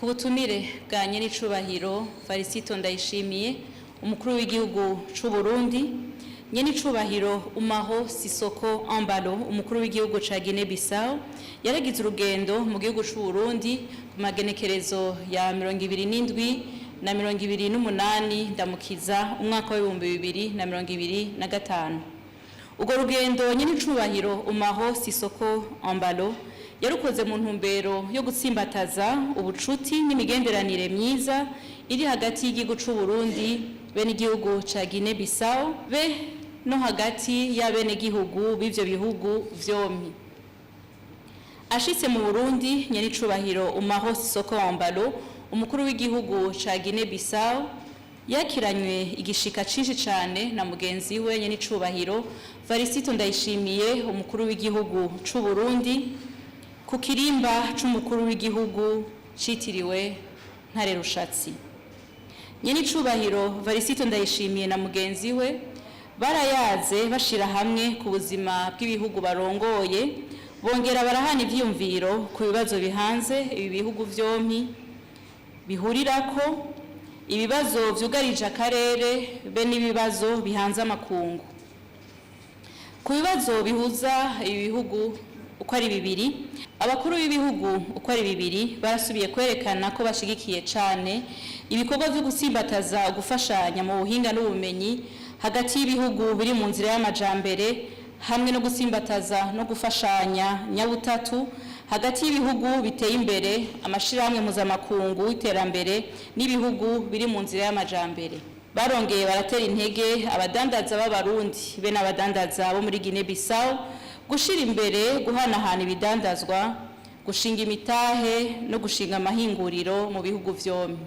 Ku butumire bwa Nyenicubahiro Varisito Ndayishimiye, umukuru w'igihugu c'u Burundi, Nyenicubahiro Umaro Sissoco Embaló, umukuru w'igihugu ca Guinea Bissau, yaragize urugendo mu gihugu c'u Burundi ku magenekerezo ya 27 na 28 Ndamukiza umwaka w'2025. Urwo rugendo Nyenicubahiro Umaro Sissoco Embaló yarukoze mu ntumbero yo gutsimbataza ubucuti n'imigenderanire myiza iri hagati y'igihugu c'u Burundi be n'igihugu ca Guinea Bissau, be no hagati y'abenegihugu b'ivyo bihugu vyompi. Ashitse mu Burundi, Nyenicubahiro Umaro Sissoco Embaló, umukuru w'igihugu ca Guinea Bissau, yakiranywe igishika cinshi cane na mugenzi we Nyenicubahiro Varisito Ndayishimiye, umukuru w'igihugu c'u Burundi, ku kirimba c'umukuru w'igihugu citiriwe Ntare Rushatsi. Nyenicubahiro Varisito Ndayishimiye na mugenzi we barayaze bashira hamwe ku buzima bw'ibihugu barongoye, bongera barahana ivyiyumviro ku bibazo bihanze ibi bihugu vyompi bihurirako, ibibazo vyugarije akarere be n'ibibazo bihanze amakungu. Ku bibazo bihuza ibi bihugu uko ari bibiri, abakuru b'ibihugu uko ari bibiri barasubiye kwerekana ko bashigikiye cane ibikorwa vyo gutsimbataza gufashanya mu buhinga n'ubumenyi hagati y'ibihugu biri mu nzira y'amajambere, hamwe no gutsimbataza no gufashanya nyabutatu hagati y'ibihugu biteye imbere, amashirahamwe mpuzamakungu y'iterambere n'ibihugu biri mu nzira y'amajambere. Barongeye baratera intege abadandaza b'Abarundi be n'abadandaza bo muri Guinea Bissau gushira imbere guhanahana ibidandazwa, gushinga imitahe no gushinga amahinguriro mu bihugu vyompi.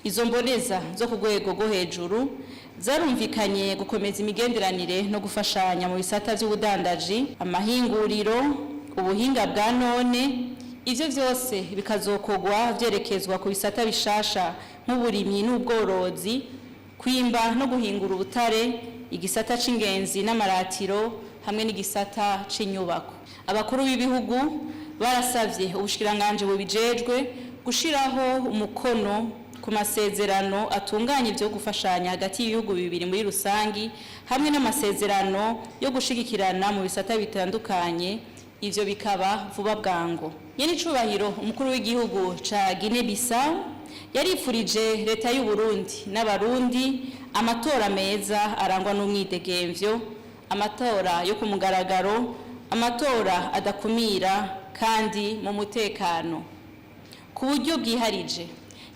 Izo mboneza zo ku rwego rwo hejuru zarumvikanye gukomeza imigenderanire no gufashanya mu bisata vy'ubudandaji, amahinguriro, ubuhinga bwa none. Ivyo vyose bikazokorwa vyerekezwa ku bisata bishasha nk'uburimyi n'ubworozi, kwimba no guhingura ubutare, igisata c'ingenzi n'amaratiro, hamwe n'igisata c'inyubako. Abakuru b'ibihugu barasavye ubushikiranganji bubijejwe gushiraho umukono ku masezerano atunganya ivyo gufashanya hagati y'ibihugu bibiri muri rusangi, hamwe n'amasezerano yo gushigikirana mu bisata bitandukanye, ivyo bikaba vuba bwango. Nyenicubahiro umukuru w'igihugu ca Guinea Bissau yarifurije leta y'u Burundi n'Abarundi amatora meza arangwa n'umwidegemvyo, amatora yo ku mugaragaro, amatora adakumira kandi mu mutekano. Ku buryo bwiharije,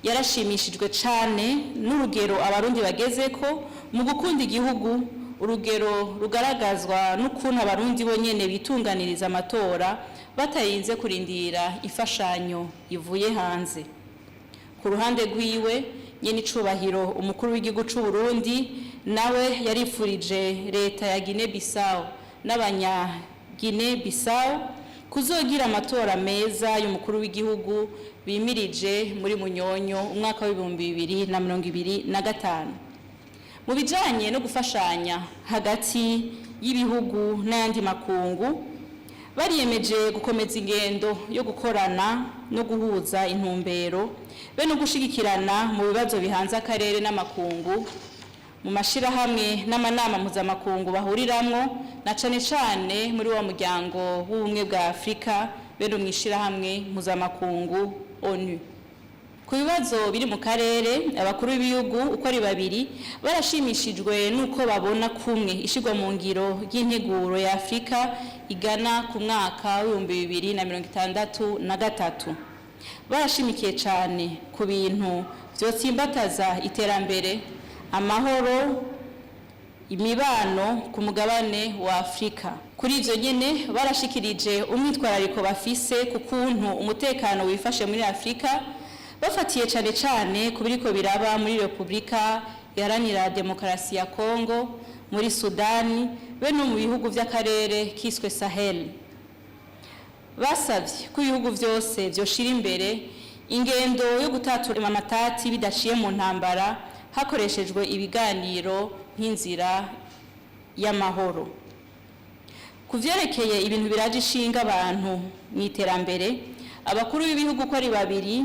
yarashimishijwe cane n'urugero Abarundi bagezeko mu gukunda igihugu, urugero rugaragazwa n'ukuntu Abarundi bonyene bitunganiriza amatora batarinze kurindira imfashanyo ivuye hanze. Ku ruhande rwiwe, Nyenicubahiro umukuru w'igihugu c'u Burundi nawe yarifurije leta ya Guinea Bissau n'abanya Guinea Bissau kuzogira amatora meza y'umukuru w'igihugu bimirije muri Munyonyo umwaka w'2025. Mu bijanye no gufashanya hagati y'ibihugu n'ayandi makungu, bariyemeje gukomeza ingendo yo gukorana no guhuza intumbero be no gushigikirana mu bibazo bihanze akarere n'amakungu, mu mashirahamwe n'amanama mpuzamakungu bahuriramwo, na cane cane muri wa muryango w'Ubumwe bwa Afurika be no mw'ishirahamwe mpuzamakungu ONU. Ku bibazo biri mu karere, abakuru b'ibihugu uko ari babiri barashimishijwe n'uko babona kumwe ishirwa mu ngiro ry'integuro ya Afurika igana ku mwaka w'2063. Barashimikiye cane ku bintu vyotsimbataza iterambere, amahoro, imibano ku mugabane wa Afurika. Kuri ivyo nyene, barashikirije umwitwarariko bafise ku kuntu umutekano wifashe muri Afurika, bafatiye cane cane ku biriko biraba muri Repubulika Iharanira Demokarasi ya Kongo, muri Sudani be no mu bihugu vy'akarere kiswe Sahel. Basavye ko ibihugu vyose vyoshira imbere ingendo yo gutatura amatati bidaciye mu ntambara, hakoreshejwe ibiganiro nk'inzira y'amahoro. Ku vyerekeye ibintu biraje ishinga abantu mu iterambere, abakuru b'ibihugu uko ari babiri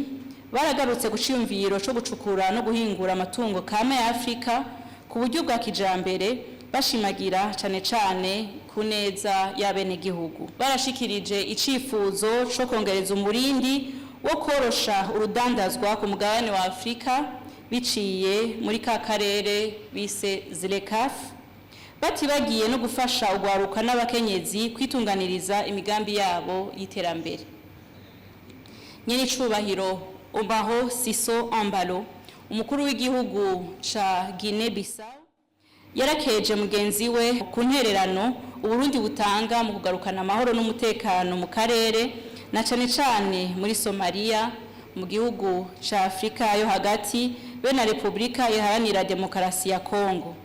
baragarutse ku ciyumviro co gucukura no guhingura amatungo kama ya Afrika ku buryo bwa kijambere, bashimagira cane cane ku neza y'abenegihugu. Barashikirije icifuzo co kongereza umurindi wo korosha urudandazwa ku mugabane wa Afrika biciye muri ka karere bise ZLECAF, batibagiye no gufasha ugwaruka n'abakenyezi kwitunganiriza imigambi yabo y'iterambere. Nyenicubahiro Umaro Sissoco Embaló, umukuru w'igihugu ca Guinea Bissau, yarakeje mugenzi we ku ntererano Uburundi butanga mu kugarukana amahoro n'umutekano mu karere, na cane cane muri Somalia, mu gihugu ca Afrika yo hagati be na Repubulika Iharanira Demokarasi ya Kongo.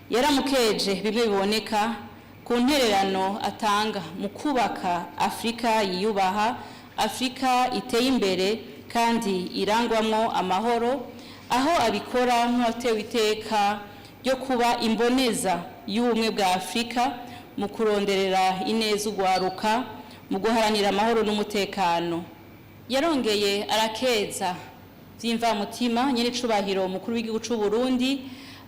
Yaramukeje bimwe biboneka ku ntererano atanga mu kubaka Afrika yiyubaha, Afrika iteye imbere kandi irangwamwo amahoro, aho abikora nk'uwatewe iteka ryo kuba imboneza y'ubumwe bwa Afrika mu kuronderera ineza ugwaruka, mu guharanira amahoro n'umutekano. Yarongeye arakeza vy'imvamutima nyenicubahiro umukuru w'igihugu c'u Burundi,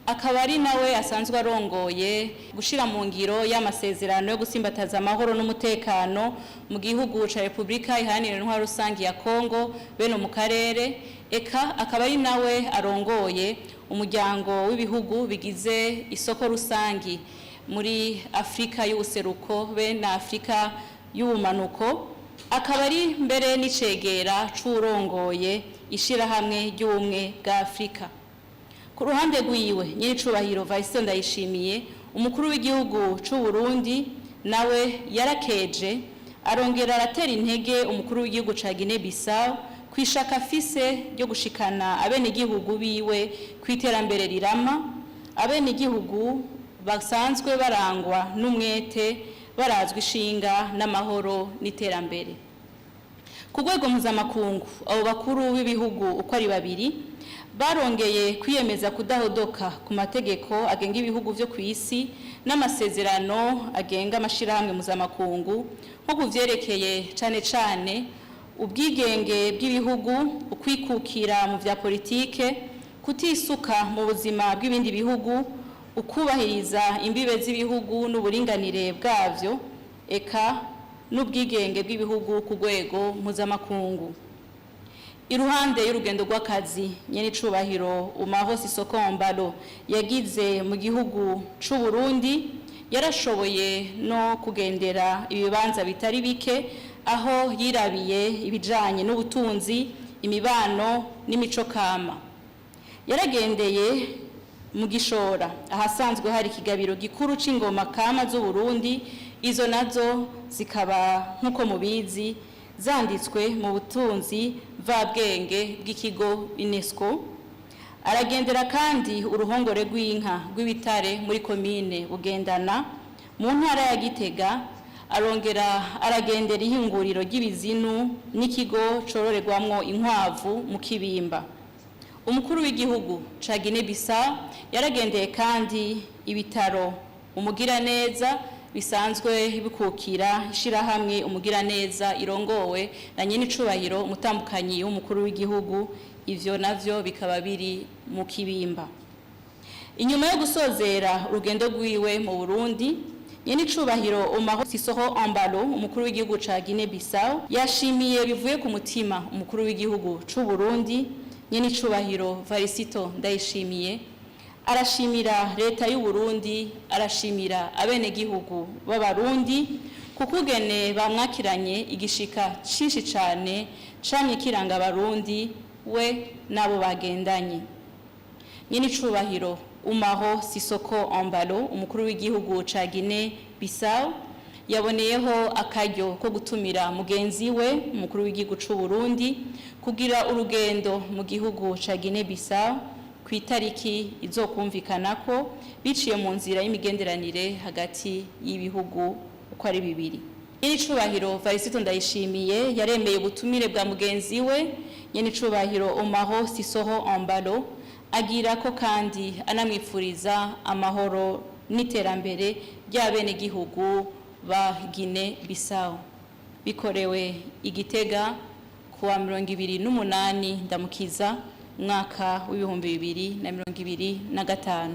akaba ari nawe asanzwe arongoye gushira mu ngiro y'amasezerano yo gusimbataza amahoro n'umutekano mu gihugu ca Repubulika Iharanira Intwaro Rusangi ya Kongo bene mu karere, eka akaba ari nawe arongoye umuryango w'ibihugu bigize isoko rusangi muri Afrika y'ubuseruko be na Afrika y'ubumanuko, akaba ari mbere n'icegera c'uwurongoye ishirahamwe ry'ubumwe bwa Afrika. Ku ruhande rwiwe, nyenicubahiro Varisito Ndayishimiye, umukuru w'igihugu c'u Burundi, nawe yarakeje arongera aratera intege umukuru w'igihugu ca Guinea Bissau kwishaka afise ryo gushikana abenegihugu biwe kw'iterambere rirama, abenegihugu basanzwe barangwa n'umwete, barazwa ishinga n'amahoro n'iterambere. Ku rwego mpuzamakungu, abo bakuru b'ibihugu uko ari babiri barongeye kwiyemeza kudahodoka ku mategeko agenga ibihugu vyo ku isi n'amasezerano agenga amashirahamwe mpuzamakungu, nko ku vyerekeye cane cane ubwigenge bw'ibihugu, ukwikukira mu vya politike, kutisuka mu buzima bw'ibindi bihugu, ukubahiriza imbibe z'ibihugu n'uburinganire bwavyo, eka n'ubwigenge bw'ibihugu ku rwego mpuzamakungu. Iruhande y'urugendo rw'akazi nyenicubahiro Umaro Sissoco Embaló yagize mu gihugu c'u Burundi, yarashoboye no kugendera ibibanza bitari bike, aho yirabiye ibijanye n'ubutunzi, imibano n'imico kama. Yaragendeye mu Gishora ahasanzwe hari ikigabiro gikuru c'ingoma kama z'u Burundi, izo nazo zikaba, nk'uko mubizi, zanditswe mu butunzi mvabwenge bw'ikigo UNESCO. Aragendera kandi uruhongore rw'inka rw'Ibitare muri komine Bugendana mu ntara ya Gitega. Arongera aragendera ihinguriro ry'ibizinu n'ikigo cororerwamwo inkwavu mu Kibimba. Umukuru w'igihugu ca Guinea Bissau yaragendeye kandi ibitaro Umugiraneza bisanzwe bikukira ishirahamwe Umugiraneza irongowe na nyenicubahiro umutambukanyi w'umukuru w'igihugu, ivyo navyo bikaba biri mu Kibimba. Inyuma yo gusozera urugendo rwiwe mu Burundi, nyenicubahiro Umaro Sissoco Embaló, umukuru w'igihugu ca Guinea Bissau, yashimiye bivuye ku mutima umukuru w'igihugu c'u Burundi nyenicubahiro Varisito Ndayishimiye, arashimira leta y'u Burundi, arashimira abenegihugu b'Abarundi kukugene bamwakiranye igishika cinshi cane camye kiranga Abarundi, we n'abo bagendanye. Nyenicubahiro Umaro Sissoco Embaló, umukuru w'igihugu ca Guinea Bissau, yaboneyeho akaryo ko gutumira mugenzi we umukuru w'igihugu c'u Burundi kugira urugendo mu gihugu ca Guinea Bissau ku itariki izokumvikanako biciye mu nzira y'imigenderanire hagati y'ibihugu uko ari bibiri. Nyenicubahiro Varisito Ndayishimiye yaremeye ubutumire bwa mugenzi we nyenicubahiro Umaro Sissoco Embaló, agira ko kandi anamwifuriza amahoro n'iterambere ry'abenegihugu ba Guinea Bissau. Bikorewe i Gitega Kuwa 28 Ndamukiza, umwaka w'2025.